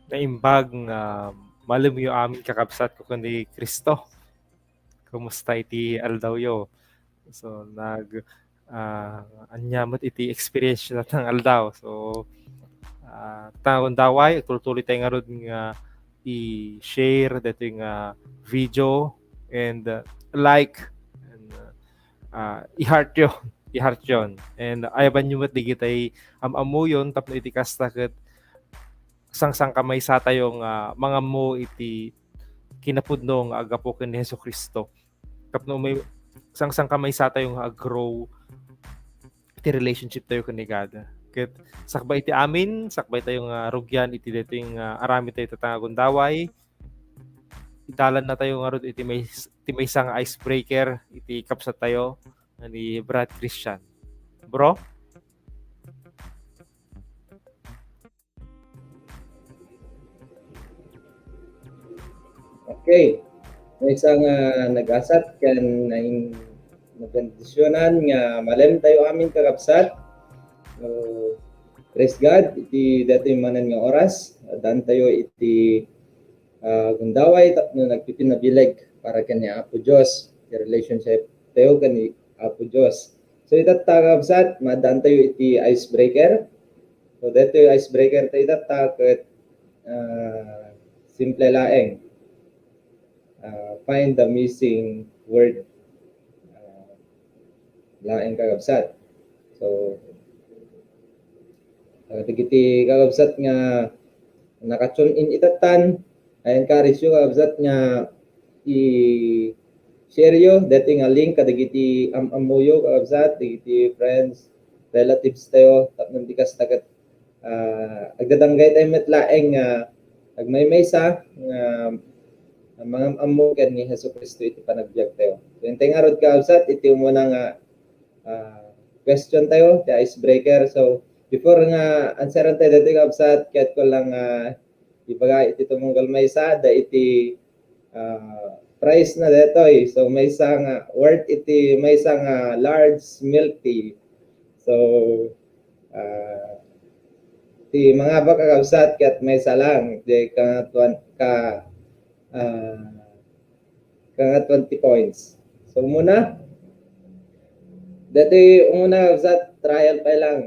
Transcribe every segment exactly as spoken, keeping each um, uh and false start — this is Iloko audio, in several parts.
Naimbag nga malemyo amin, kakabsatko ken ni Cristo. Kumusta iti aldawyo? So, nag, ah, ania met iti experience-yo natang aldaw? So, ah, ta undaway, agtultuloy tayo ngarud nga i-share daytoy nga video and, ah, like and, ah, ah, i-heart-yo, i-heart-yon. And ayabanyo met digitay am-ammoyon tapno iti kasta ket sangsangkamaysatayo nga mangammo iti kinapudno nga aggapu ken ni Jesu-Cristo. Tapno may, sangsankamaysa tayo nga ag-grow iti relationship tayo ken ni God. Ket sakbay iti amin, sakbay tayo nga rugian iti daytoy nga aramid tayo ita nga gundaway, idalan na tayo ngarud iti may, iti maysa nga icebreaker iti kabsat tayo nga ni Brad Christian. Bro? Okay. Maysa nga nagasat ken nain-, nabendisionan nga malem tayo amin, kakabsat. So, praise God, iti daytoy manen nga oras, addaan tayo iti, ah, gundaway tapno nagpipinabileg para ken ni Apo Dios, ti relationship tayo ken ni Apo Dios. So, itatta, kakabsat, maaddaan tayo iti icebreaker. So, daytoy icebreaker ta itatta ket, ah, simple laeng. Ah, find the missing word. Ah, laeng, kakabsat. So, ah, dagiti kakabsat nga naka-tune in itattan, I encourage you, kakabsat, nga i-share yo daytoy nga link kadagiti am-ammoyo, kakabsat, dagiti friends, relatives tayo, tapno di kasta ket, ah, agdadanggay tayo met laeng nga agmaymaysa nga mangam-ammo ken ni Jesu-Cristo iti panagbiag tayo. So, intay ngarud, kakabsat, iti umuna nga, ah, question tayo, ti icebreaker. So, before nga answeran tayo daytoy, kakabsat, kayatko lang, ah, ibaga iti tumunggal maysa, da iti, ah, price na daytoy. So, maysa nga, worth iti maysa nga large milk tea. So, ah, ti mangabak, kakabsat, ket maysa lang, di ka, ka, ah, ka twenty points. So, umuna, daytoy umuna, kakabsat, trial pa lang.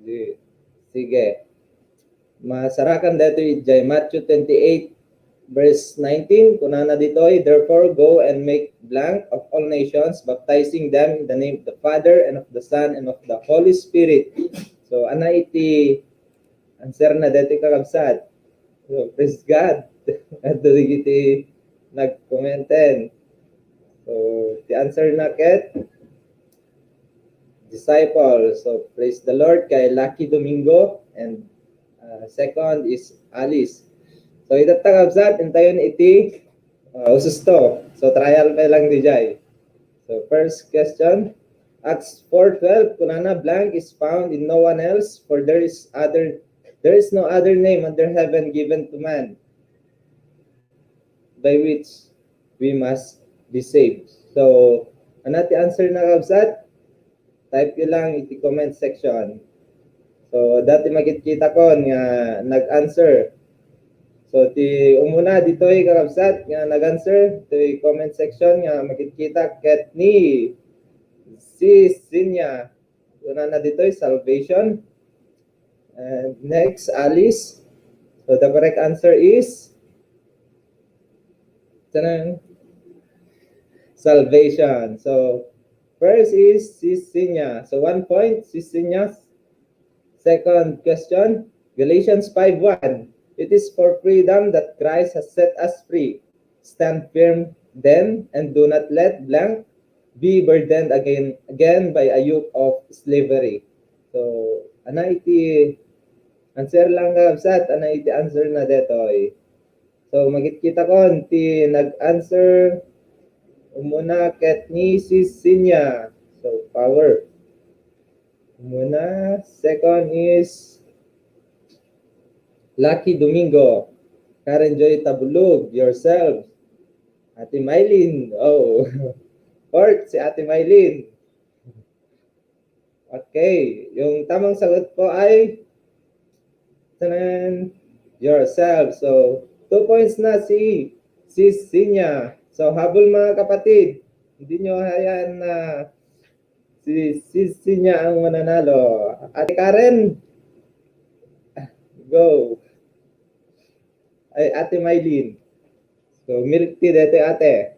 Di, sige. Masarakan daytoy idiay Matthew twenty-eight, verse nineteen, kunana ditoy, "Therefore, go and make blank of all nations, baptizing them in the name of the Father, and of the Son, and of the Holy Spirit." So, ana iti answer na daytoy, kakabsat. So, praise God. Adda dagiti nagkomenten. So, ti answer na ket disciple. So, praise the Lord kay Lucky Domingo. And, uh, second is Alice. So, itatta, kakabsat, intayon iti, uh, ususto. So, trial pa lang dijay. So, first question, Acts four twelve, kunana, "Blank is found in no one else, for there is other, there is no other name under heaven given to man by which we must be saved." So, ana ti answer na, kabsat? Type yo lang iti comment section. So, dati makitkitakon nga nag-answer. So, ti umuna ditoy, kakabsat, nga nag-answer, ti comment section nga makitkita ket ni Sis Sinya. Kunana ditoy, salvation. And next, Alice. So, the correct answer is, tanan, salvation. So, first is Sis Sinya. So, one point, Sis Sinya. Second question, Galatians five one. "It is for freedom that Christ has set us free. Stand firm then, and do not let blank be burdened again, again by a yoke of slavery." So, ana iti answer lang, kabsat, ana iti answer na detoy. So, makitkitakon ti nag-answer umuna ket ni Sis Sinya. So, power. Umuna, second is Lucky Domingo. Karen Joy Tabulog, yourself. Ate Mylene. Oh. Fourth, si Ate Mylene. Okay. Yung tamang sagot po ay, tanan, yourself. So, two points na si, si Sinya. So, habol, mga kapatid. Hindi nyo hayaan na si, si Sinya ang mananalo. Ate Karen. Go. Ay, Ate Mylene. So, milk tea dito, ate.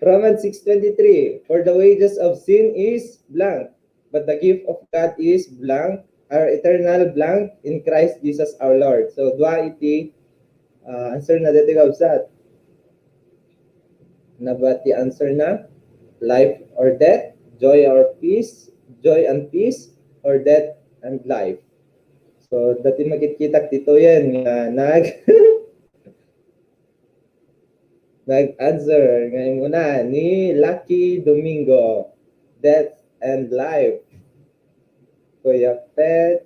Romans six twenty-three, "For the wages of sin is blank, but the gift of God is blank, our eternal blank in Christ Jesus our Lord." So, dua iti, ah, answer na dito, kabsat. Na ba ti answer na? Life or death? Joy or peace? Joy and peace? Or death and life? So, dati makitkitak ditoyen nga nag-, nag-answer nga immuna ni Lucky Domingo, death and life. Kuya Pet,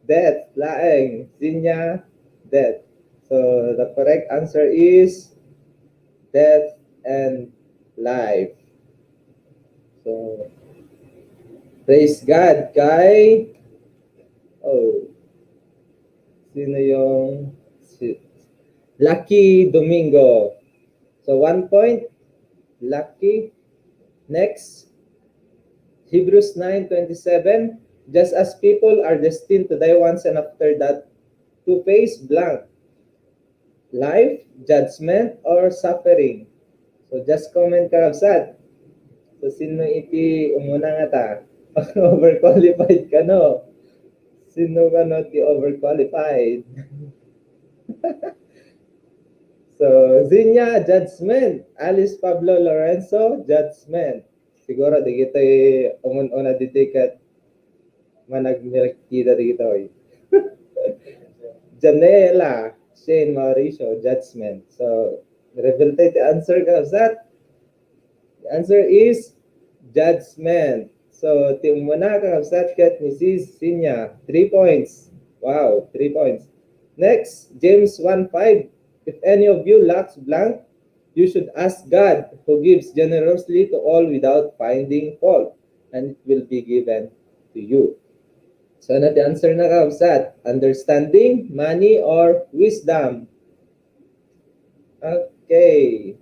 death laeng. Zinya, death. So, the correct answer is death and life. So, praise God kay, oh, sino yung, si Lucky Domingo. So, one point, Lucky. Next, Hebrews nine twenty-seven, just as people are destined to die once and after that to face blank, life, judgment, or suffering. So, just comment, kakabsat. So, sino iti umuna nga ta? Overqualified kano? Sino kano ti overqualified? So, Zinya, judgment. Alice Pablo Lorenzo, judgment. Siguro, dagitoy umun-una ditoy ket managmilkida dagitoy. Janela, Shane Mauricio, judgment. So, reveal tayo ti answer, kakabsat. The answer is judgment. So, ti umuna, kakabsat, ket ni Sis Sinya, three points. Wow, three points. Next, James one five. If any of you lacks blank, you should ask God, who gives generously to all without finding fault, and it will be given to you. So, ano ti answer na, kakabsat? Understanding, money, or wisdom? Okay.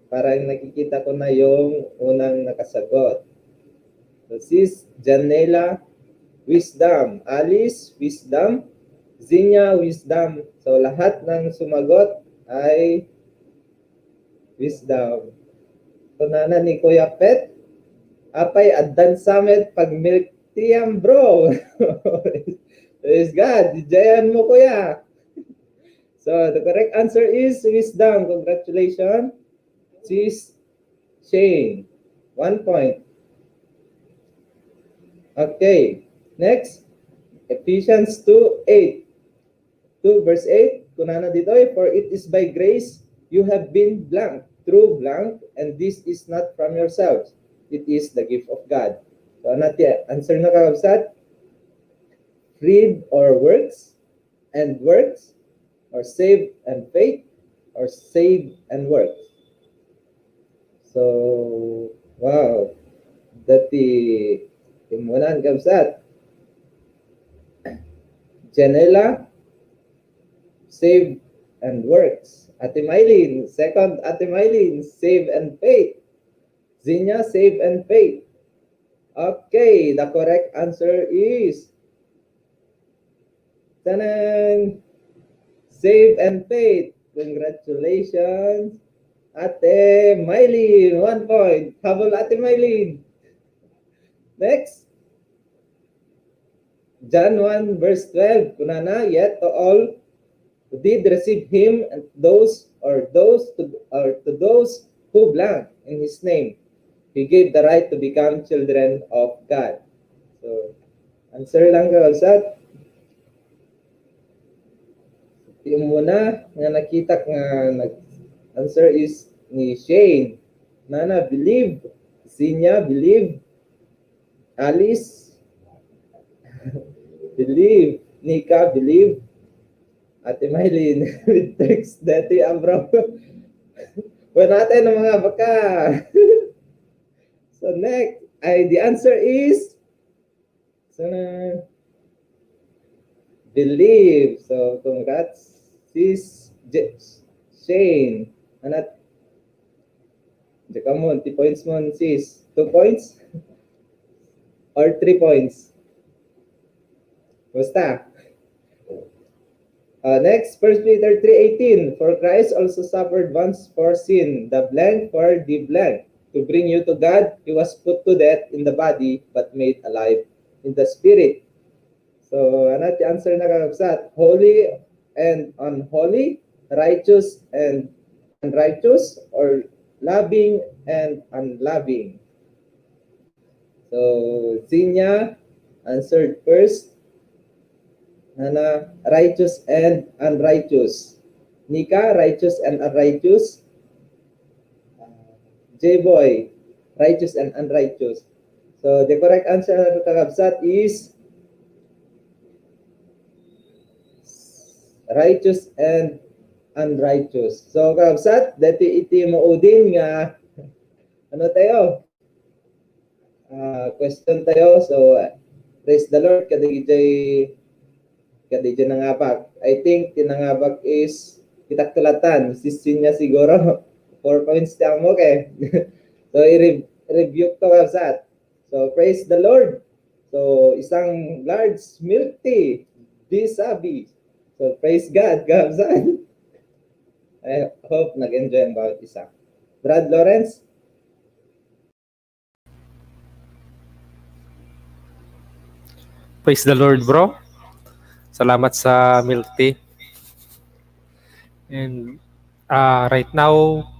Parang nakikita ko na yung unang nakasagot. So, Sis Janela, wisdom. Alice, wisdom. Zinya, wisdom. So, lahat ng sumagot ay wisdom. Kunana ni Kuya Pet, apay, addan sa met pagmilk tea'm, bro. Praise God. Dijayan mo, Kuya. So, the correct answer is wisdom. Congratulations, Sis Shane. One point. Okay. Next, Ephesians two eight. Two verse eight, kunana ditoy, "For it is by grace you have been blank, through blank, and this is not from yourselves. It is the gift of God." So, ano ti answer na, kakabsat? Freed or works, and works, or save and faith, or save and works. So, wow. Dati, timunan, kabsat. Janela, save and works. Ate Mylene, second, Ate Mylene, save and faith. Zinya, save and faith. Okay, the correct answer is, tanan, save and faith. Congratulations, Ate Mylene. One point. Habol, Ate Mylene. Next. John one verse twelve. Kunana, yet to all who did receive him, and those, or those to, or to those who blank in his name, he gave the right to become children of God. So, answer lang, kabsat. Yung muna nga nakita nga nag-answer is ni Shane. Nana, believe. Zinya, believe. Alice, believe. Nika, believe. Ate Mylene, with tricks, dati, Abram. Wala tayo ng mga baka. So next, ay, the answer is, so, believe. So congrats, Sis J-, Shane. Anat, Diyak mo, ti points mo, sis. Two points? Or three points? Basta. Uh, next, First Peter three eighteen, "For Christ also suffered once for sin, the blank for the blank, to bring you to God. He was put to death in the body, but made alive in the spirit." So, ano ti answer na, kakabsat? Holy and unholy, righteous and unrighteous, or loving and unloving. So, Zinia answered first. Ana, righteous and unrighteous. Nika, righteous and unrighteous. J-Boy, righteous and unrighteous. So, the correct answer, kakabsat, is righteous and unrighteous. So, kakabsat, dati iti maudin nga, ano tayo? Ah, question tayo. So, praise the Lord, kadagiti, kadagiti nangabak. I think, ti nangabak is, kita tulatan, sisin niya siguro. Four points ti amok eh. So, i-re-, rebuke to, kabsat. So, praise the Lord. So, isang large milk tea, Bisabi. So, praise God, kabsat. I hope nag-enjoy ang bawat isa. Brad Lawrence? Praise the Lord, bro. Salamat sa milk tea. And uh, right now,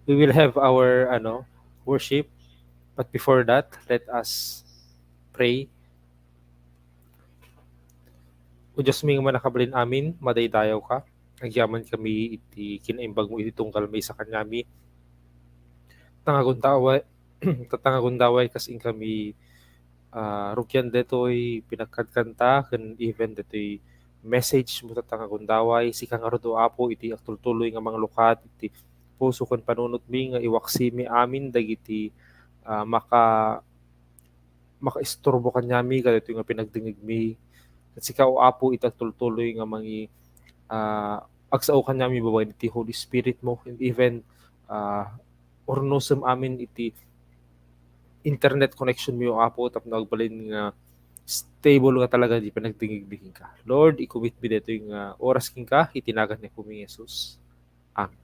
we will have our ano, worship. But before that, let us pray. O Dios mi nga mannakabalin amin, madaydayaw ka. Agyaman kami iti kinaimbag mo iti tunggal maysa kaniami. Tangagundaway, tatangagundaway kas inkami uh, rugyan detoy pinagkadkanta ken even detoy message mo tatangagundaway. Sika ngarud, O Apo, iti agtultuloy nga manglukat iti puso ken panunotmi nga iwaksimi amin dagiti uh, maka makaisturbo kaniami kadaytoy nga pinagdengngegmi. Ket sika, O Apo, iti agtultuloy nga mangi-, ah, agsao kaniami babaen iti Holy Spirit mo, and even, ah, urnosem amin iti internet connection mi, O Apo, tapno agbalin nga stable nga talaga ti panagdengngegmi kenka. Lord, i-commit mi daytoy nga oras kenka, iti nagan ni Apomi Jesus. Amen.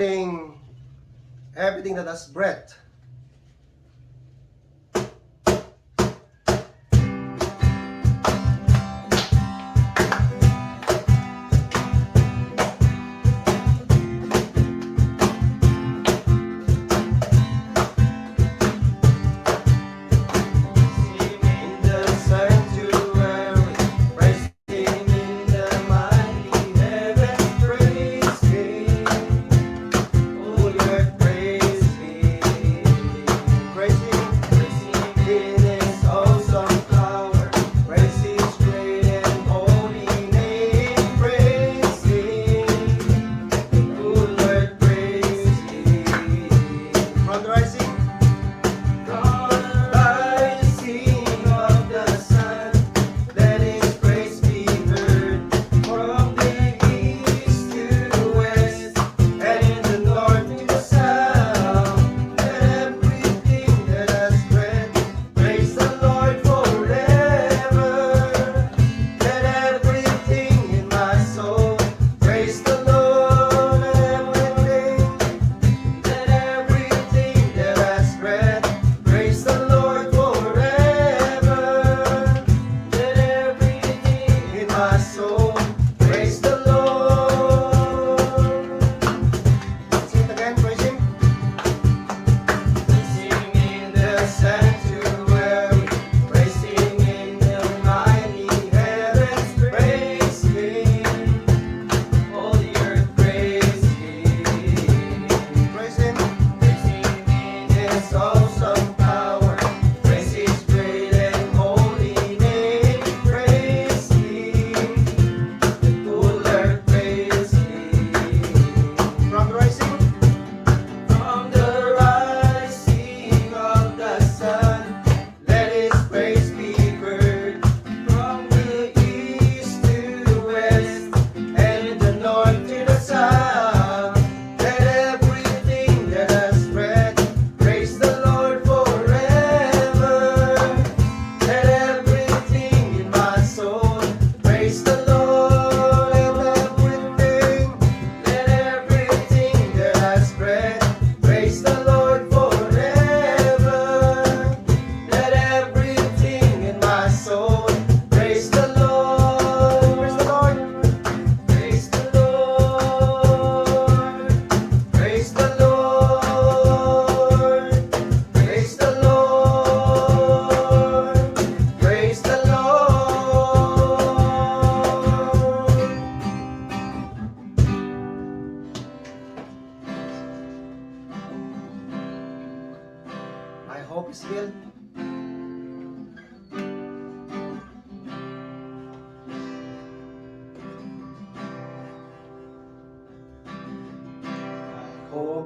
Everything, everything that has breath.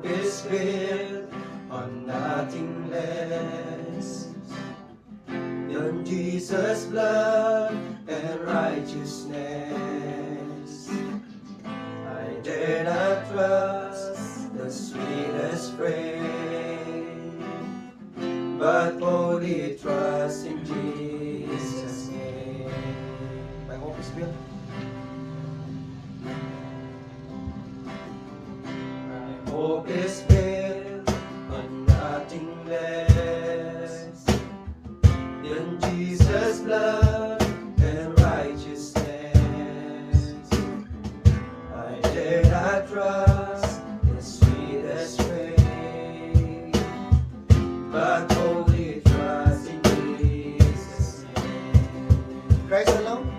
is built on nothing less than Jesus' blood and righteousness. I dare not trust the sweetest frame, but only trust in Jesus' name. My hope is built. My hope is built on nothing less than Jesus' blood and righteousness. I dare not trust the sweetest frame, but only trust in Jesus' name. Christ alone.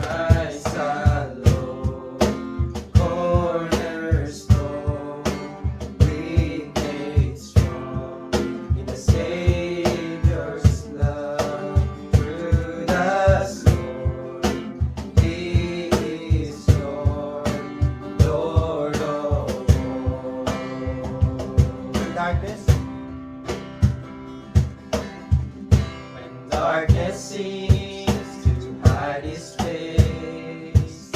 Christ alone, cornerstone, we made strong in the Savior's love. Through the storm, He is Lord, Lord of all. In darkness, when darkness seems to hide His face,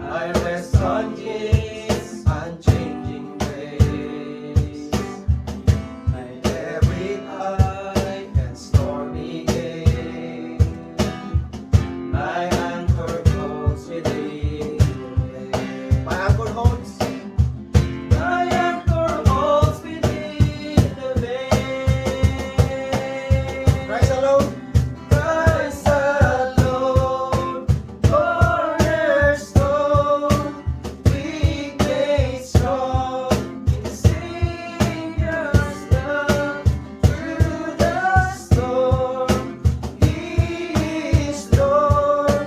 I rest on His unchanging grace. And every high and stormy gale, my anchor holds within the veil. My anchor holds. My anchor holds within the veil. Christ alone. Christ alone, cornerstone, we made strong in the Savior's love. Through the storm, He is Lord,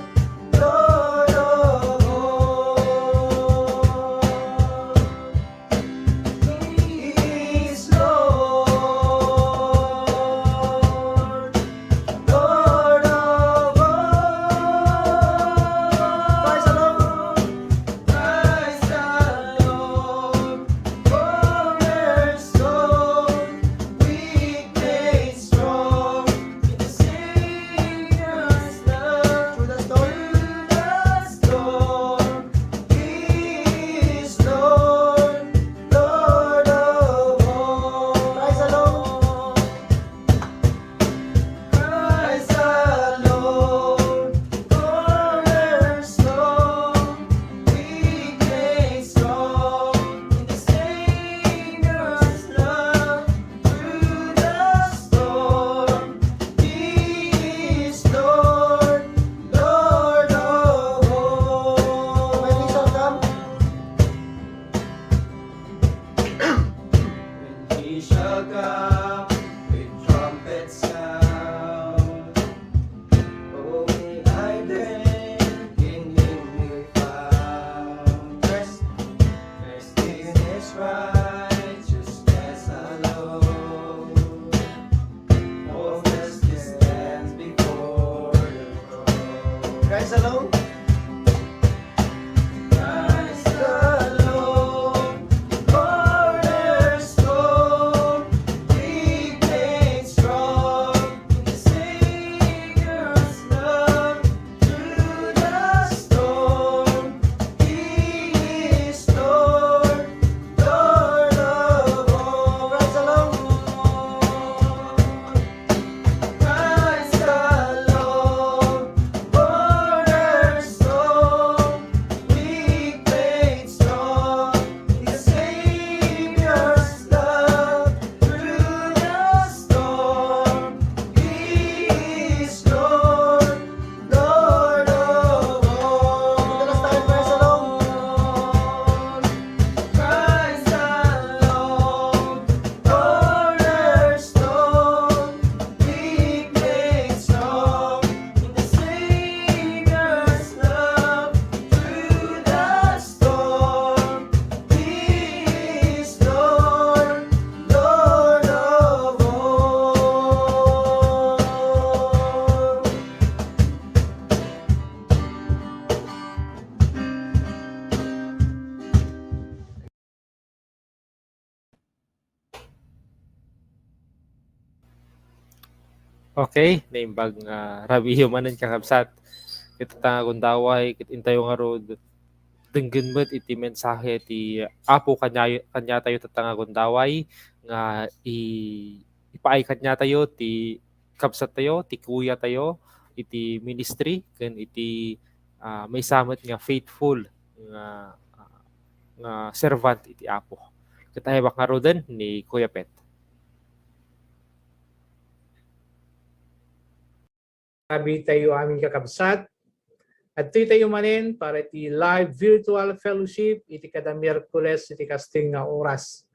Lord of all. He is Lord, Lord of all. Praise the Lord. Christ alone, cornerstone, weak made strong in the Savior's love. Through the storm, through the storm, He is Lord, Lord of all. Praise the Lord. Christ alone, cornerstone, weak made strong in the Savior's love. Through the storm, He is Lord, Lord of all. When He shall come, when He shall come with trumpet sound, only I then in Him will found. Rest, rest in His righteousness alone. All justice stands before the throne. Christ alone. Christ alone, cornerstone, weak made strong in the Savior's love. Through the storm, He is Lord, Lord of all. Praise the Lord. Christ alone, cornerstone, Okay, naimbag nga rabiyo manen, kakabsat. Ket ta nga gundaway, ket intayo ngarud denggen met iti mensahe ti Apo kanya, kaniatayo tatta nga gundaway nga i-, ipaay kaniatayo ti kabsattayo, ti kuyatayo iti ministry ken iti, ah, maysa met nga faithful nga, nga servant iti Apo. Ket ayabak ngaruden ni Kuya Pet. Abi tayo amin, kakabsat. Adtoy tayo manen para iti live virtual fellowship iti kada Miyerkules iti kasting nga oras.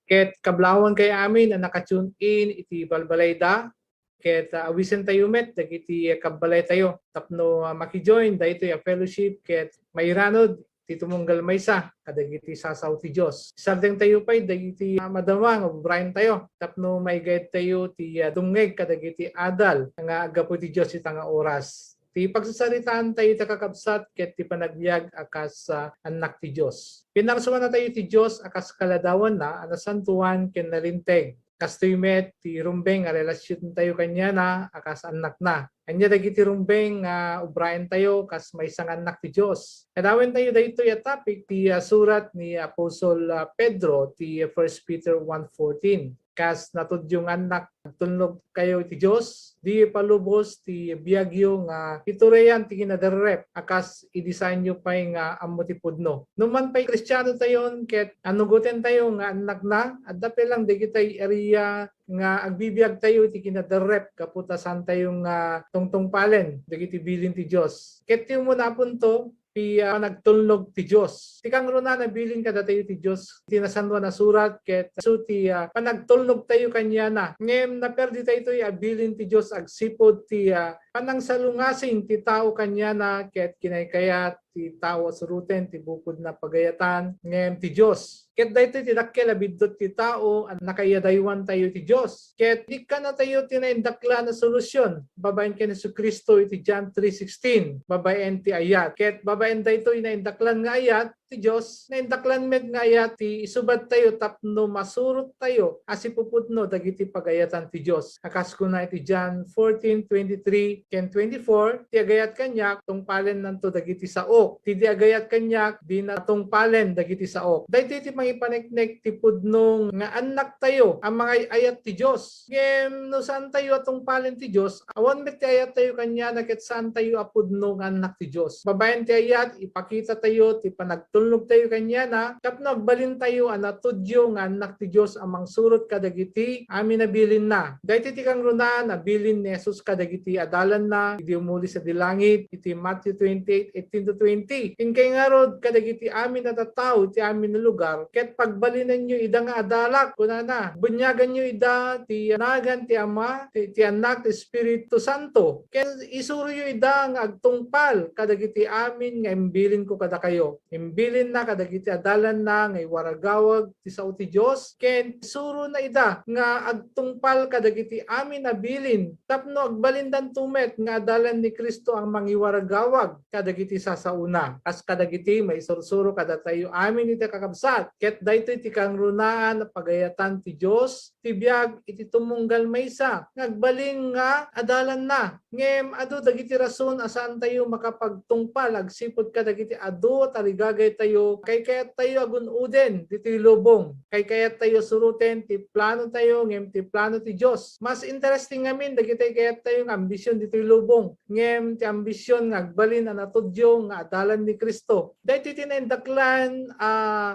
Ket kablawan kay amin a naka-tune in iti balbalayda, ket, ah, awisen tayo met dagiti kabbalay tayo tapno, ah, maki-join daytoy a fellowship ket mairanod ti tumunggal maysa kadagiti sasao ti Dios. Isardeng tayo pay dagiti, ah, madama nga ubrayen tayo tapno maigayad tayo ti, ah, dumngeg kadagiti adal nga aggapu ti Dios ita nga oras. Ti pagsasaritaan tayo ita, kakabsat, ket ti panagbiag a kas, ah, annak ti Dios. Pinarsuana tayo ti Dios a kas kaladawanna a nasantoan ken nalinteg. Kastoy met ti rumbeng nga relasion tayo kaniana a kas annakna. Ania dagiti rumbeng nga ubraen tayo kas maysa nga annak ti Dios? Kadawen tayo daytoy a topic ti, ah, surat ni Apostol, ah, Pedro, ti First Peter one fourteen. Kas natudyo nga annak, agtulnog kayo iti Dios, di palubos ti biagyo nga iturayan ti kinaderrep a kas idi saanyo pay nga ammo ti pudno. Numan pay Kristiano tayon ket anugoten tayo nga annakna, adda pay lang dagitay area nga agbibiag tayo iti kinaderrep gapu ta saan tayo nga tungtungpalen dagiti bilin ti Dios. Ket ti umuna a punto, ti, ah, panagtulnog ti Dios. Ti kangrunaan a bilin kadatayo ti Dios, ti Nasantoan a Surat, ket isu ti, ah, panagtulnog tayo kaniana. Ngem naperdi daytoy a bilin ti Dios agsipud ti, ah, panangsalungasing ti tao kaniana, ket kinaykayat ti tao a suroten ti bukod na pagayatan, ngem ti Dios. Ket daytoy ti dakkel a biddut ti tao a nakaiyadaywan tayo ti Dios. Ket ikkana tayo ti naindaklan a solusion babaen ken Jesu-Cristo iti John three sixteen, babaen ti ayat. Ket babaen daytoy naindaklan nga ayat ti Dios, naindaklan met nga ayat ti isubat tayo tapno masurot tayo a sipupudno dagiti pagayatan ti Dios. A kas kuna iti John fourteen twenty-three ken twenty-four, ti agayat kaniak, tungpalennanto dagiti saok. Ti di agayat kaniak, dina tungpalen dagiti saok. Daytoy ti mangipaneknek ti pudno nga annak tayo a mangay-ayat ti Dios. Ngem no saan tayo a tungpalen ti Dios, awan met ti ayat tayo kaniana ket saan tayo a pudno nga annak ti Dios. Babaen ti ayat, ipakita tayo ti panagtulnog tayo kaniana tapno agbalin tayo a natudyo nga annak ti Dios a mangsurot kadagiti amin a bilinna. Daytoy ti kangrunaan a bilin ni Jesus kadagiti adalanna idi umuli sadi langit iti Matthew twenty-eight eighteen to twenty. Inkay ngarud kadagiti amin a tattao iti amin a lugar, ket pagbalinenyo ida nga adalak, kunana. Buniaganyo ida ti nagan ti Ama, ti, ti Anak, ti Espiritu Santo. Ken isuroyo ida nga agtungpal kadagiti amin nga imbilinko kadakayo. Imbilinna kadagiti adalanna nga iwaragawag ti sao ti Dios, ken isurona ida nga agtungpal kadagiti amin a bilin tapno agbalindanto met nga adalan ni Cristo a mangiwaragawag kadagiti sasaona. Kas kadagiti maisursuro kadatayo amin iti kakabsat, ket daytoy ti kangrunaan a pagayatan ti Dios ti biag iti tumunggal maysa nga agbalin nga adalanna. Ngem adu dagiti rason a saantayo makapagtungpal agsipud kadagiti adu a tarigagaytayo. Kaykayattayo a gun-oden ditoy lubong. Kaykayattayo suroten ti planotayo ngem ti plano ti Dios. Mas interesting ngamin dagiti kayattayo nga ambision ditoy lubong ngem ti ambision nga agbalin a natudyo nga adalan ni Cristo. Daytoy ti naindaklan a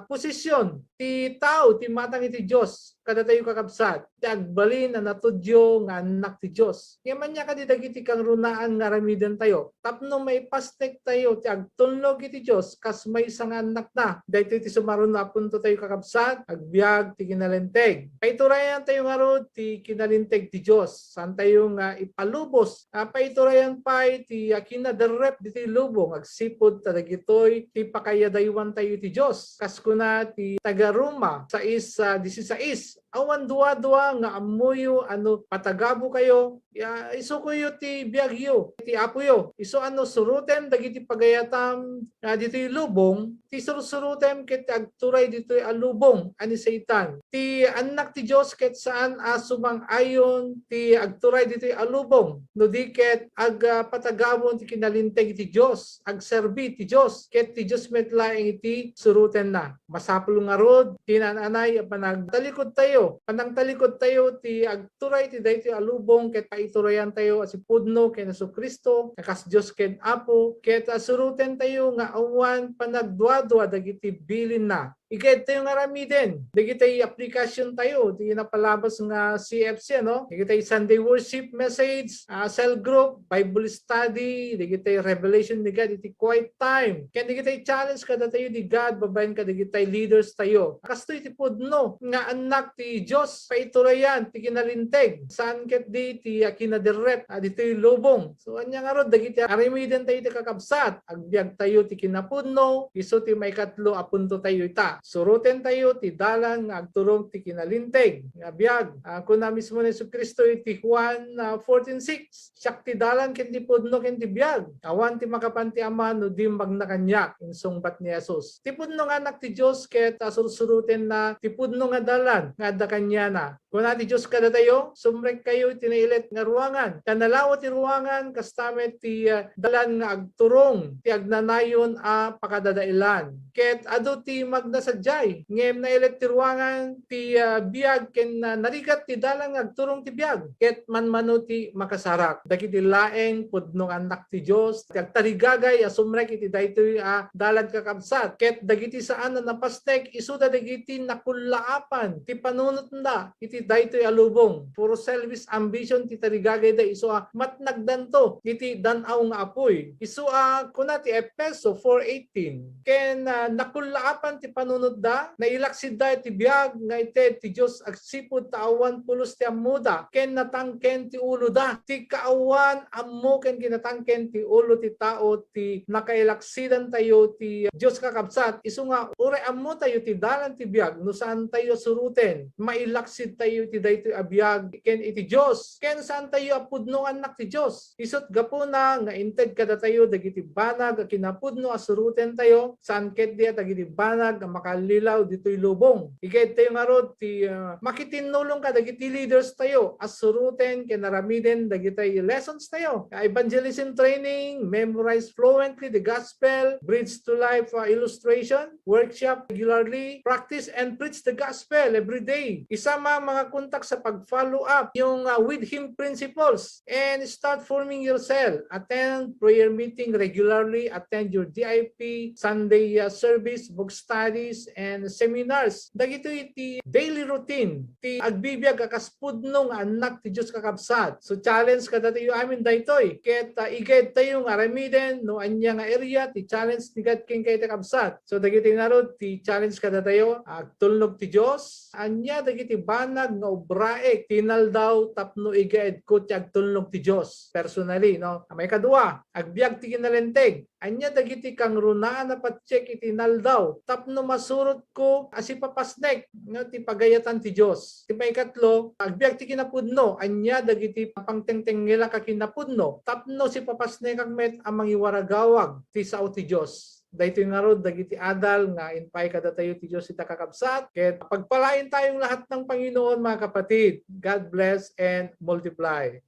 posisyon ti tao ti matang iti Dios. Kadatayo, kakabsat, ti agbalin a natudyo nga annak ti Dios. Ngem ania kadi dagiti kangrunaan nga aramidentayo tapno maipasnektayo ti agtulnog iti Dios kas maysa nga annakna? Daytoy ti sumaruno a puntotayo, kakabsat, agbiag ti kinalinteg. Paiturayantayo ngarud ti kinalinteg ti Dios. Saantayo nga ipalubos a paiturayan pay ti, ah, kinaderrep ditoy lubong agsipud ta dagitoy ti pakaiyadaywantayo iti Dios. Kas kuna ti taga-Roma sais, ah, disisais, Awan duadua nga ammoyo a no patagabokayo, ya, isukoyo ti biagyo, ti Apoyo. Isu a no surotem dagiti pagayatam, ah, ditoy lubong, ti sursurotem ket agturay ditoy a lubong a ni Satan. Ti annak ti Dios ket saan a sumang-ayon ti agturay ditoy a lubong, no di ket ag-, ah, patagabon ti kinalinteg ti Dios, agserbi ti Dios, ket ti Dios met laeng iti surotenna. Masapul ngarud ti naan-anay a panagtalikodtayo. Panangtalikodtayo ti agturay ti daytoy a lubong ket paiturayantayo a sipudno ken Jesu-Cristo, a kas Dios ken Apo, ket a surotentayo nga awan panagduadua dagiti bilinna. Igaedtayo nga aramiden dagiti application tayo, ti napalabas nga C F C, ano? Dagiti Sunday worship message, ah, cell group, Bible study, dagiti revelation ni God iti quiet time. Ken dagiti challenge kadatayo ni God babaen kadagiti leaders tayo. Kastoy ti pudno nga annak ti Dios, paiturayan ti kinalinteg. Saan ket di ti, ah, kinaderrep, ah, ditoy lubong. So, ania ngarud dagiti aramiden tayo ti kakabsat? Agbiag tayo ti kinapudno, isu ti maikatlo a punto tayo ita. Suroten tayo ti dalan nga agturong ti kinalinteg nga biag. Ah, kuna mismo ni Jesu-Cristo iti Juan, ah, fourteen six, "Siak ti dalan ken ti pudno ken ti biag. Awan ti makapan ti Ama no di magna kaniak," insungbat ni Jesus. Ti pudno nga Anak ti Dios ket, ah, sursurotenna ti pudno nga dalan nga adda kaniana. Kuna ti Dios kadatayo, "Sumrekkayo iti nailet nga ruangan. Ta nalawa ti ruangan, kasta met ti, ah, dalan nga agturong ti agnanayon a pakadadaelan. Ket adu ti magna sadiay, ngem nailet ti ruangan ti, ah, biag ken, ah, narigat ti dalan nga agturong ti biag, ket manmano ti makasarak." Dagiti laeng pudno nga annak ti Dios ti agtarigagay a sumrek iti daytoy a dalan, kakabsat. Ket dagiti saan a napasnek, isuda dagiti nakullaapan ti panunotda iti daytoy a lubong. Puro selfish ambition ti tarigagayda, isu a matnagdanto iti dan-aw nga apuy. Isu a kuna ti Efeso four eighteen, ken, ah, nakullaapan ti panunotda, nailaksidda iti biag nga ited ti Dios agsipud ta awan pulos ti ammoda, ken natangken ti uloda. Ti kaawan ammo ken kinatangken ti ulo ti tao ti nakailaksidantayo ti Dios, kakabsat. Isu nga uray ammotayo ti dalan ti biag, no saantayo suroten, mailaksidtayo iti daytoy a biag ken iti Dios, ken saantayo a pudno nga annak ti Dios. Isut' gapuna nga inted kadatayo dagiti banag a kinapudno a surotentayo, saan ketdi a dagiti banag a makallilaw ditoy lubong. Igaedtayo ngarud ti, ah, makitinnulong kadagiti leaders tayo a suroten ken aramiden dagiti lessons tayo. Ah, evangelism training, memorize fluently the gospel, Bridge to Life, ah, illustration, workshop regularly, practice and preach the gospel every day. Isama mga kontak sa pag-follow up, yung, ah, with him principles, and start forming your cell. Attend prayer meeting regularly, attend your D I P, Sunday, ah, service, book studies, and seminars. Dagitoy ti daily routine ti agbibiag a kas pudno nga annak ti Dios, kakabsat. So, challenge kadatayo amin daytoy. Ket, ah, igaedtayo nga aramiden no ania nga area ti challenge ni God kenka iti, kabsat. So, dagitoy ngarud ti challenge kadatayo, agtulnog ti Dios. Ania dagiti banag nga ubraek ti inaldaw tapno igaedko ti agtulnog ti Dios personally, no? Maikadua, agbiag ti kinalinteg. Ania dagiti kangrunaan a patiek iti inaldaw tapno masurotko a sipapasnek nga ti pagayatan ti Dios? Ti maikatlo, agbiag ti kinapudno. Ania dagiti pangtengtengngilak a kinapudno tapno sipapasnekak met a mangiwaragawag ti sao ti Dios? Daytoy ngarud dagiti adal nga impaay kadatayo ti Dios ita, kakabsat, ket pagpalaentayo lahat ng Panginoon, mga kapatid. God bless and multiply.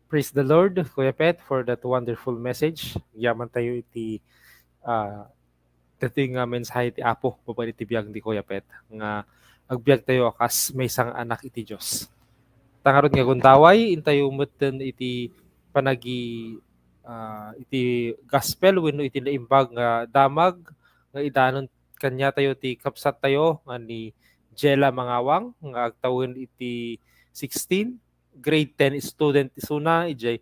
Praise the Lord, Kuya Pet, for that wonderful message. Yaman tayo iti, ah, daytoy nga mensahe ti Apo babaen iti biag ni Kuya Pet nga agbiag tayo a kas maysa nga anak iti Dios. Ta ngarud nga gundaway, intayo metten iti panagi-, ah, iti gospel wenno iti naimbag nga damag nga idanon kaniatayo ti kabsat tayo nga ni Jella Mangawang nga agtawen iti sixteen, grade ten student isuna idiay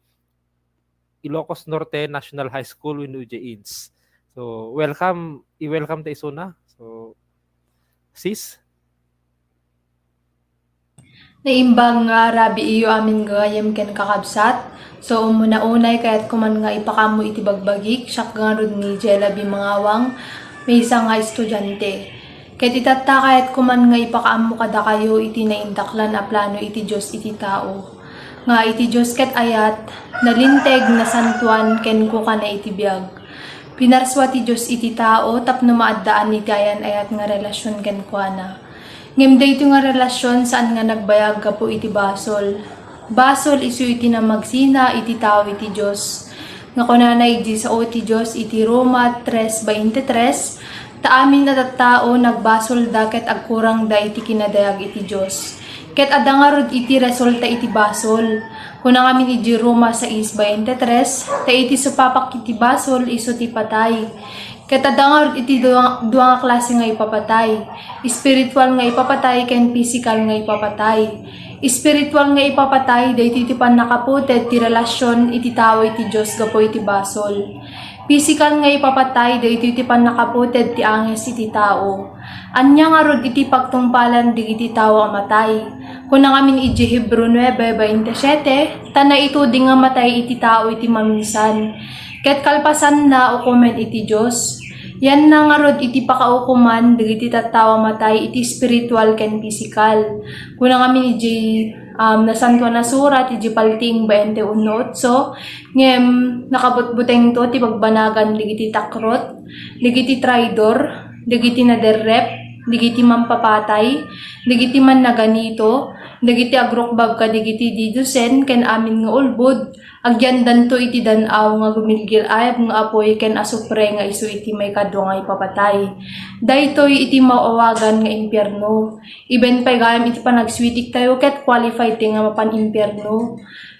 Ilocos Norte National High School wenno idiay INS. So, welcome, i-welcome ta isuna. So, sis? Naimbag nga rabii iyo amin gayam ken kakabsat. So, umuna-unay, kayat ko man nga ipakaammo iti bagbagik, siak ngarud ni Jella B. Mangawang, maysa nga estudiante. Ket itatta, kayat ko man nga ipakaammo kadakayo iti naindaklan a plano iti Dios iti tao. Nga iti Dios ket ayat, nalinteg, nasantuan, ken kukana iti biag. Pinarsua ti Dios iti tao tapno maaddaan iti ayan-ayat nga relasion kenkuana. Ngem daytoy nga relasion saan nga nagbayag gapu iti basol. Basol isu iti namagsina iti tao iti Dios. Nga kunana iti sao ti Dios iti Roma tres baintitres, "Ta amin a tattao nagbasolda ket agkurangda iti kinadayag iti Dios." Ket adda ngarud iti resulta iti basol. Kuna ngamin iti Roma sais baintitres, "Ta iti supapak iti basol isu ti patay." Ket adda ngarud iti dua, dua nga klase nga ipapatay, espiritual nga ipapatay ken pisikal nga ipapatay. Espiritual nga ipapatay, daytoy ti pannakaputed ti relasion iti tao iti Dios gapu iti basol. Pisikal nga ipapatay, daytoy ti pannakaputed ti anges iti tao. Ania ngarud iti pagtungpalan dagiti tao a matay? Kuna ngamin iti Hebreo nuebe baintiset, "Ta naituding nga matay iti tao iti maminsan, ket kalpasanna, ukomen iti Dios." Yanna ngarud iti pakaukoman dagiti tattao a matay iti espiritual ken pisikal. Kuna ngamin iti, um, Nasantoan a Surat, iti Paltiing baintiuno otso, ngem nakabutbutengto ti pagbanagan dagiti takrot, dagiti traidor, dagiti naderrep, dagiti mampapatay, dagiti mannaganito, dagiti agrukbab kadagiti didiusen ken amin nga ulbod, agyandanto iti dan-aw nga gumilgil-ayab nga apuy ken asupre nga isu iti maikadua nga ipapatay. Daytoy iti maawagan nga impierno. Iben pay gayam iti panagsuitiktayo ket qualified ti nga mapan impierno.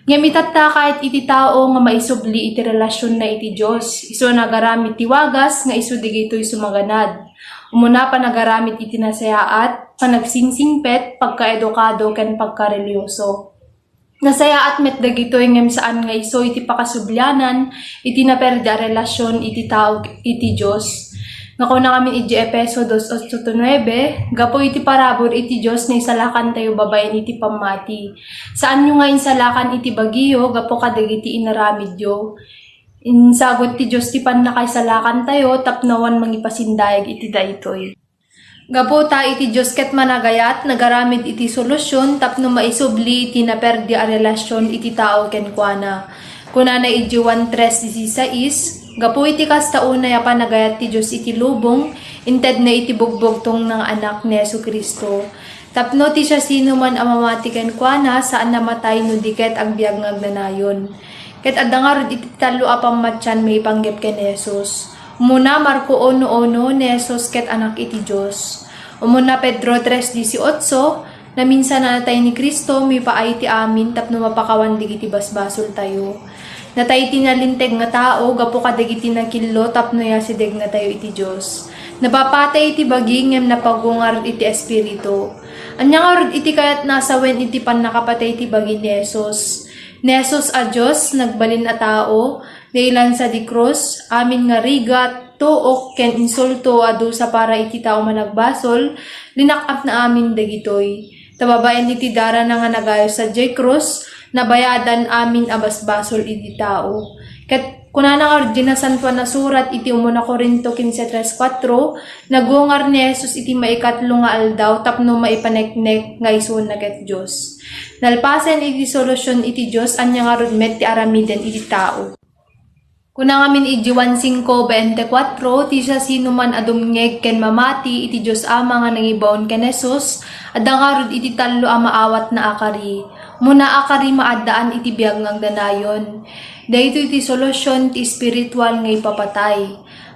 Ngem itatta, kayat iti tao nga maisubli iti relasionna iti Dios, isu a nagaramid ti wagas nga isu dagitoy sumaganad. Umuna, panagaramid iti nasayaat, panagsingsingpet, pagkaedukado, ken pagkarelihioso. Nasayaat met dagitoy ngem saan nga isu iti pakasublianan iti naperdi a relasion iti tao iti Dios. Nga kuna ngamin iti Efeso dos, otso to nuebe, gapu iti parabur iti Dios, naisalakantayo babaen iti pammati. Saanyo nga insalakan iti bagiyo gapu kadagiti inaramidyo. Insagut ti Dios ti pannakaisalakantayo tapno awan mangipasindayag iti daytoy. Gapu ta iti Dios ket managayat, nagaramid iti solusion tapno maisubli ti naperdi a relasion iti tao kenkuana. Kunana iti Juan tres dieciséis, "Gapu iti kasta unay a panagayat ti Dios iti lubong, intedna iti bugbugtongna nga Anak ni Jesu-Cristo. Tapno ti siasinoman a mamati kenkuana, saan a matay no di ket agbiag nga agnanayon." Ket adda ngarud iti tallo a pammatian maipanggep ken ni Jesus. Umuna, Marco uno uno, ni Jesus ket Anak iti Dios. Umuna, Pedro tres dieciocho, naminsan a natay ni Cristo, mipaay ti amin tapno mapakawan dagiti basbasoltayo. Natay ti nalinteg nga tao gapu kadagiti nakillo tapno yasidegnatayo iti Dios. Napapatay iti bagi ngem napagungar iti espiritu. Ania ngarud iti kayatna a sawen iti pannakapatay iti bagi ni Jesus? Ni Jesus a Dios, nagbalin a tao, nailansa di krus, amin nga rigat, tuok, ken insulto a dusa para iti tao managbasol, linak-apna amin dagitoy. Ta babaen iti darana nga nagayo sadiay krus, nabayadan amin a basbasol iti tao. Ket kunana ngarud ti Nasantoan a Surat iti umuna Corinto quince tres cuatro, nagungar ni Jesus iti maikatlo nga aldaw tapno maipaneknek nga isuna ket Dios. Nalpasen iti solusion iti Dios, ania ngarud met ti aramiden iti tao? Kuna ngamin iti Juan cinco veinticuatro, ti siasinoman a dumngeg ken mamati iti Dios Ama nga nangibaon ken Jesus, adda ngarud iti tallo a maawatna a kari. Umuna a kari, maaddaan iti biag nga agdanayon. Daytoy ti solusion ti espiritual nga ipapatay.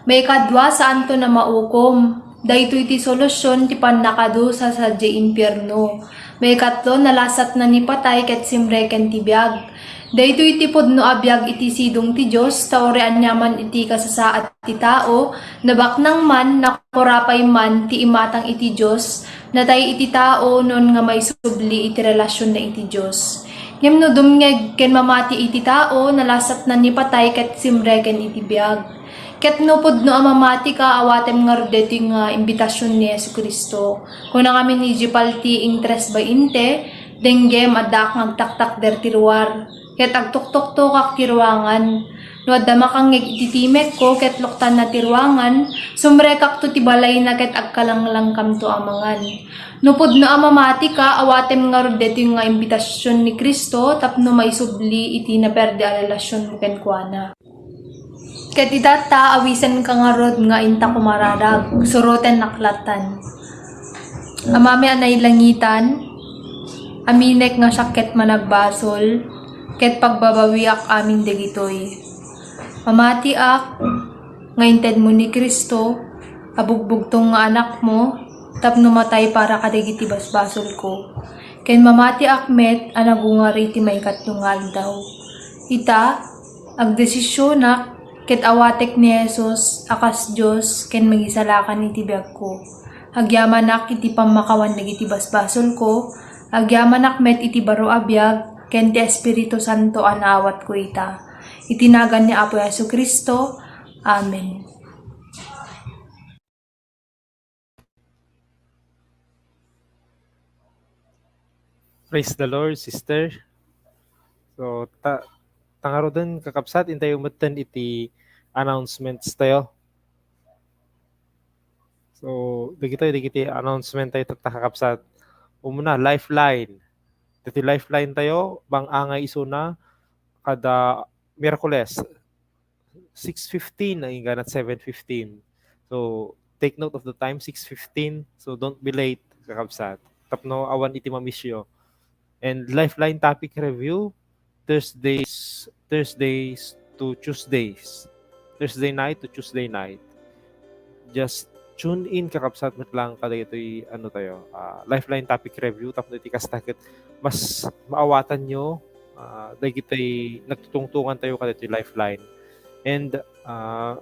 Maikadua, saanton a maukom. Daytoy ti solusion ti pannakadusa sadiay impierno. Maikatlo, nalasatna ni patay ket simreken ti biag. Daytoy ti pudno a biag iti sidong ti Dios, ta uray aniaman iti kasasaad ti tao, nabaknang man, nakurapay man ti imatang iti Dios, natay iti tao, nupod nga maisubli iti relasionna iti Dios. Ngem no dumngeg ken mamati iti tao, nalasatna ni patay ket simreken iti biag. Ket no pudno a mamatika, awatem ngarud daytoy nga imbitasion ni Jesu-Cristo. Kuna ngamin iti Paltiing tres bainte, Denggem, addaak nga agtaktakder ti ruar, ket agtuktuktokak ti ruangan. No adda makangngeg iti timekko ket luktanna ti ruangan, sumrekakto ti balayna ket agkalanglangkamto a mangan. No pudno a mamatika, awatem ngarud daytoy nga imbitasion ni Cristo tapno maisubli iti naperde a relasionmo kenkuana. Ket ita ta, awisenka ngarud nga inta kumaradag, surotennak lattan. Amami a nailangitan, aminek nga siak ket managbasol, ket pagbabawiak amin dagitoy. Mamatiak nga intedmo ni Cristo a bugbugtong nga Anakmo tapno matay para kadagiti basbasolko, ken mamatiak met a nagungar iti maikatlo nga aldaw. Ita, agdesisionak ket awatek ni Jesus a kas Dios ken Mangisalakan iti biagko. Agyamanak iti pammakawan dagiti basbasolko, agyamanak met iti baro a biag ken ti Espiritu Santo a naawatko ita. Iti nagan ni Apo Jesu-Cristo. Amen. Praise the Lord, sister. So, ta-, tangaruden, kakabsat, intayo metten iti announcements tayo. So, dagitoy, dagiti announcement tayo tatta, kakabsat. Umuna, Lifeline. Dagiti Lifeline tayo, bang angay isuna, kada Miyerkules, six fifteen, inggana seven fifteen. So, take note of the time, six fifteen. So, don't be late, kakabsat. Tapno awan iti mamisyo. And Lifeline topic review, Thursdays, Thursdays to Tuesdays. Thursday night to Tuesday night. Just tune in, kakabsat, met lang kadagitoy, ano tayo, ah, Lifeline topic review, tapno iti kasta ket mas maawatanyo, ah, dagitoy nagtutungtungan tayo kadagitoy Lifeline. And, ah,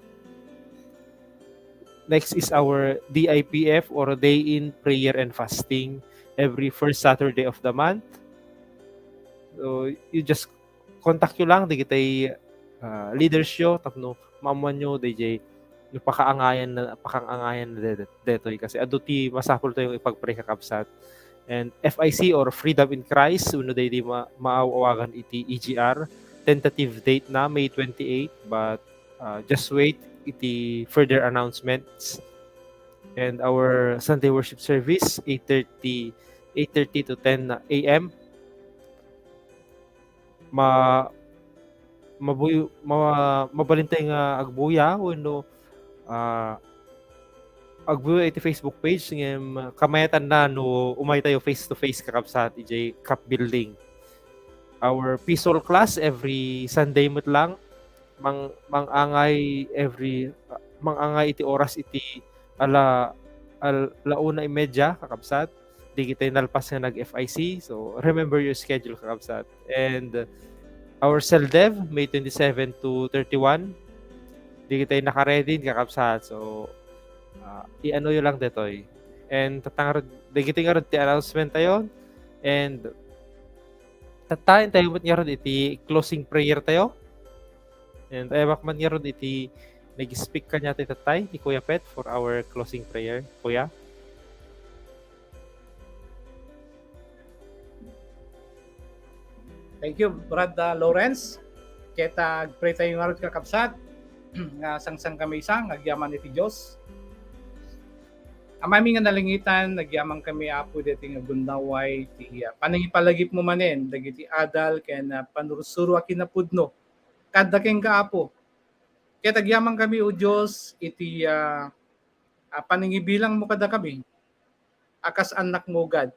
next is our D I P F, or Day in Prayer and Fasting, every first Saturday of the month. So, you just contact you lang dagitay, ah, leaders yo tapno maammoanyo dayjay no pakaangayan na, pakaangayan na de-, detoy, kasi adu ti masapul tayo ipagpray, kakabsat. And F I C, or Freedom in Christ, wenno daydi ma-, maaw-awagan iti E G R, tentative date na May twenty-eight, but, ah, just wait iti further announcements. And our Sunday worship service, eight thirty, eight thirty to ten A M. Ma-, mabuyo-, ma-, mabalin tayo nga agbuya wenno, ah, agbuya iti Facebook page, ngem kamayetanna no umay tayo face to face, kakabsat, idiay CAP building. Our P SOL class every Sunday met lang, mang-, mangangay every, mangangay iti oras iti ala-, al-, la una y media, kakabsat. Dagitay nalpas nga nag-F I C. So, remember your schedule, kakabsat. And, uh, our CELDEV, May twenty-seven to thirty-one. Dagitay naka-ready, kakabsat. So, ah, i-ano yo lang detoy. And tatta ngarud, dagitoy ngarud ti announcement tayo. And tatta, intayo met ngarud iti closing prayer tayo. And ayamak man ngarud iti nag-speak kaniatayo tatta, ni Kuya Pet, for our closing prayer. Kuya? Thank you, Brad, uh, Lawrence. Ket, uh, agpray tayo ngarud, kakabsat, nga sangsankamaysa nga agyaman iti Dios. Amami nga nalangitan, agyamankami, Apo, daytoy nga gundaway ti, uh, panangipalagipmo manen dagiti adal ken, uh, panursuro a kinapudno. Kadda kenka, Apo. Ket agyamankami, O Dios, iti, ah, ah, panangibilangmo kadakami a kas annakmo, God.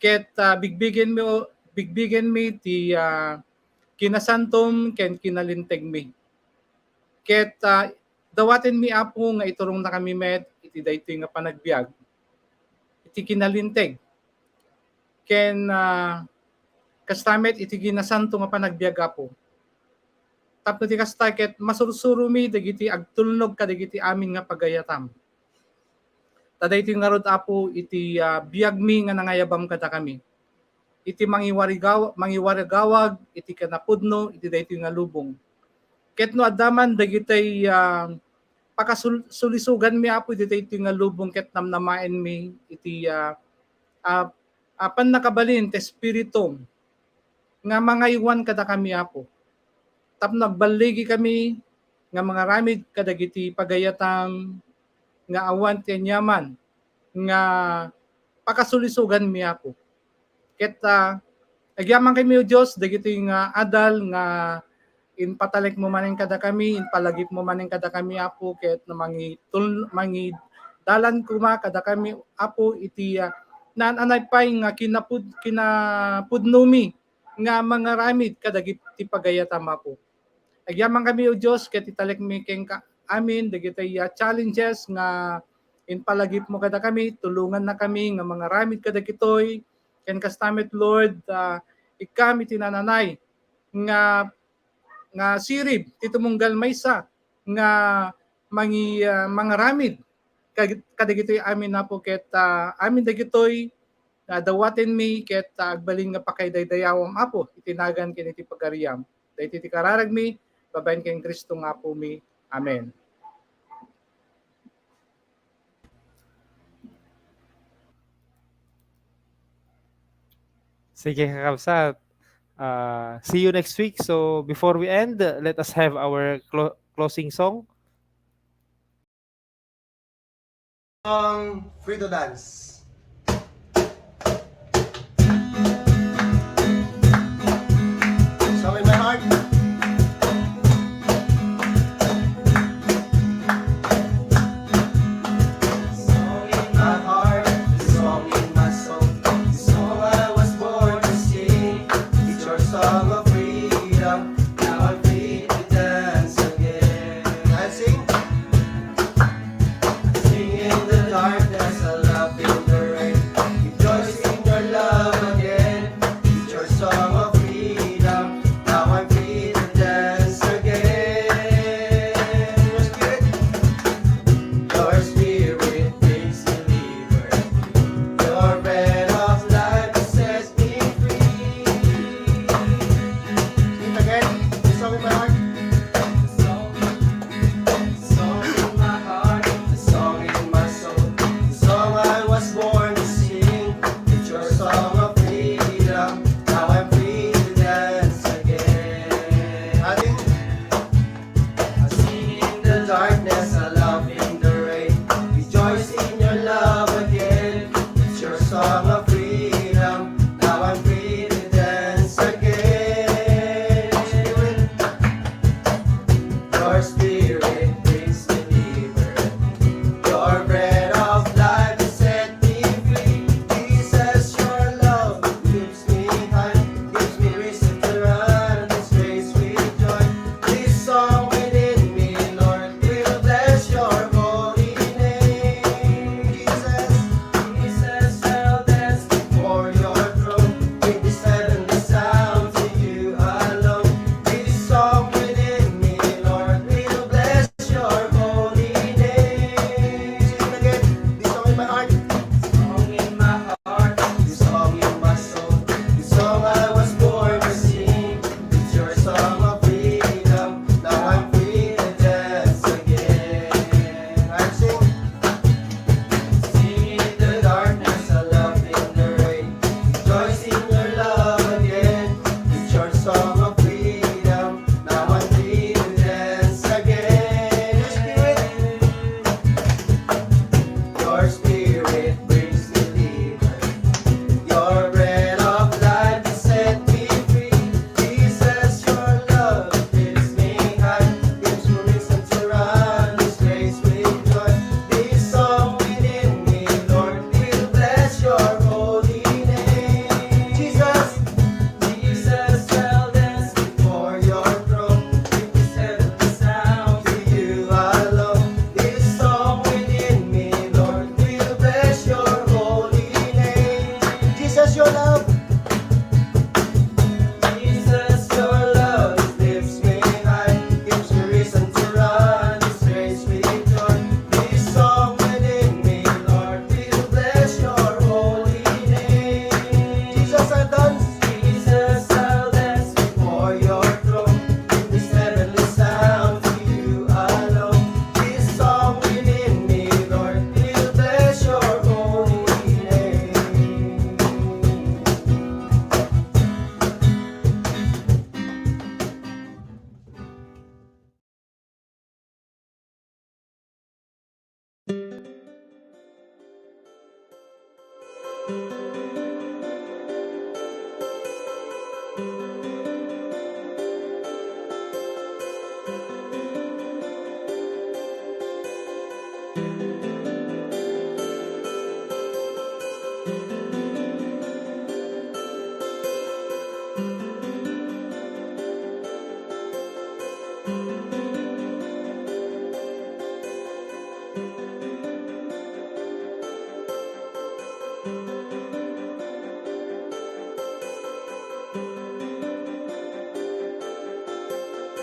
Ket, ah, bigbigenmi, O, bigbigenmi ti, ah, kinasantom ken kinalintegmi. Ket, ah, dawatenmi, Apo, nga iturongnakami met iti daytoy nga panagbiag iti kinalinteg ken, ah, kasta met iti kinasanto nga panagbiag, Apo. Tapno ti kasta ket masursuromi dagiti agtulnog kadagiti amin nga pagayatam. Ta daytoy ngarud, Apo, iti, ah, biagmi nga nangayabam kadakami. Iti mangiwarigaw-, mangiwaragawag iti kinapudno iti daytoy nga lubong. Ket no adda man dagitay, ah, pakasul-, sulisuganmi, Apo, iti daytoy nga lubong ket namnamaenmi iti, ah, ah, a pannakabalin ti Espiritum nga mangaywan kadakami, Apo, tapno agballigi kami nga mangaramid kadagiti pagayatam nga awan ti aniaman nga pakasulisoganmi, Apo. Ket, ah, agyamankami, O Dios, dagiti nga adal nga impatalekmo manen kadakami, impalagipmo manen kadakami, Apo, ket mangitul-, mangidalan koma kadakami, Apo, iti, ah, naan-anay pay nga kinapud-, kinapudnomi nga mangaramid kadagiti pagayatam, Apo. Agyamankami, O Dios, ket italekmi kenka amin dagiti, ah, challenges nga impalagipmo kadakami, tulongannakami nga mangaramid kadagitoy, ken kasta met, Lord, ah, ikkam iti naan-anay nga, nga sirib ti tumunggal maysa nga mangi-, ah, mangaramid kad-, kadagitoy amin, Apo, ket, ah, amin dagitoy nga dawatenmi ket, ah, agbalin nga pakaidaydayawam, Apo, iti nagan ken iti pagariam. Daytoy ti kararagmi, babaen ken Cristo nga Apomi. Amen. Sige, kakabsat. Uh, see you next week. So before we end, let us have our clo- closing song. Ang Frito Dance.